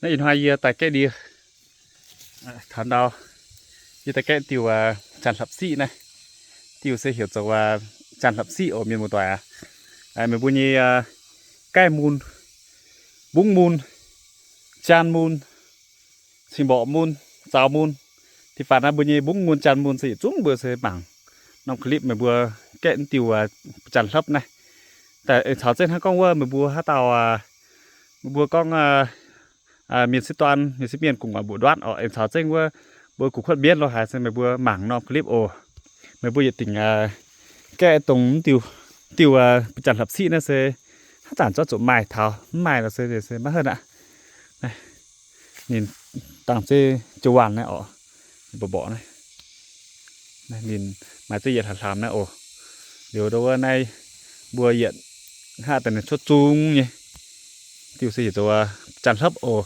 Naaiv ih hnoi yie daaih gaeqv ndie, taux ndau, yie daaih gaeqv diuh Janx-hlopv-siqv naaiv. Diuh se heuc zoux Janx-hlopv-siqv oc mienh muoz-doic aac. Meih mbuo nyei gaeqv mun, mbungv mun, janx mun, cing-mborqc mun, zaux mun. Da'faanh naaiv mbuo nyei mbungv mun janx mun se yietc zungv mbuo se mangc norm clip meih mbuo gaeqv diuh janx-hlopv naaiv. Daaih aengx caux zengv hnangv gorngv wuov meih mbuo haaix dauh, meih mbuo gorngv mienh sieqv dorn, mienh sieqv mienh gu'nguaaic mbuoqc nduatv oc, aengx caux zengv wuov mbuo gu'kuotv mbienv lo haaix se meih mbuo mangc norm clip oc. Meih mbuo yietc dingc gaeqv dongh diuh, diuh janx-hlopv-siqv naaiv se haaix zanc zorqv zuqc maaih taux, mv maaih nor se, se maiv henv aqv. Ninh dangh zeiv jiu waanh naaiv oc, mborqc mborqc naaiv. Ninh maaih zeiv yietc hlaax hlaamx naaiv oc. Liuz ndau wuov naaiv mbuo yietc haav daaih ninh cuotv zung nyei. Diuh se heuc zoux janx-hlopv oc.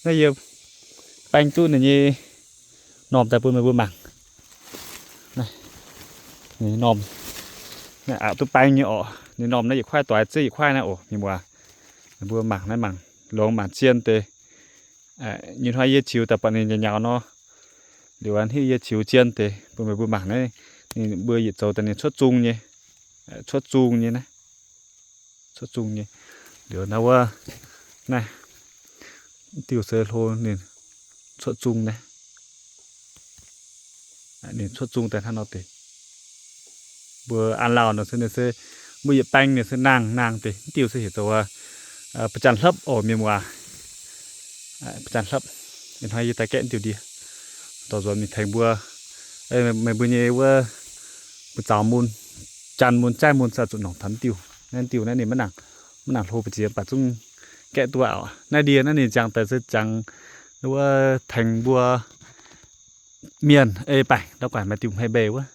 Naaiv yie baeng duqv ninh nyei normh daaih bun meih mbuo mangc. Ninh normh aqc duqv baeng nyei oc. Ninh normh naaiv yietc kuaaiv doix zeiv yietc kuaaiv naaiv oc, mienh muoz. Meih mbuo mangc naaiv, mangc longx mangc zien deix. Nyei hnoi yie ziux daaih buatc ninh nyei nyaux nor, liuz a'hneiv yie ziux zien deix bun meih mbuo mangc naaiv. Ninh mbuo yietc zoux daaih ninh cuotv zung nyei, cuotv zung nyei naaiv, cuotv zung nyei. Liuz naaiv wuov, naaiv diuh se hlo ninh cuotv zung naaiv. Ninh cuotv zung daaih hnangv nor deix. Mbuo an lauh nor se ninh se mbuo yietc baeng ninh se nangh nangh deix. Diuh se heuc zoux janx-hlopv oc mienh muoz. Janx-hlopv, ih hnoi yie daaih gaeqv diuh ndie, dorh nzuonx mingh tengx mbuo, meih mbuo nyei wuov buoz-zaux mun, janx mun, jaiv mun se zuqc nongc taux diuh. Naaiv diuh naaiv ninh maiv nangc hlo mbu'ziex baac zungv gaeqv duqv oc. Naaiv ndie naaiv ninh ziangx daaih se ziangx wuov tengx mbuo mienh ei baengc ndau guaaic maaih diuh hmei mbei wuov.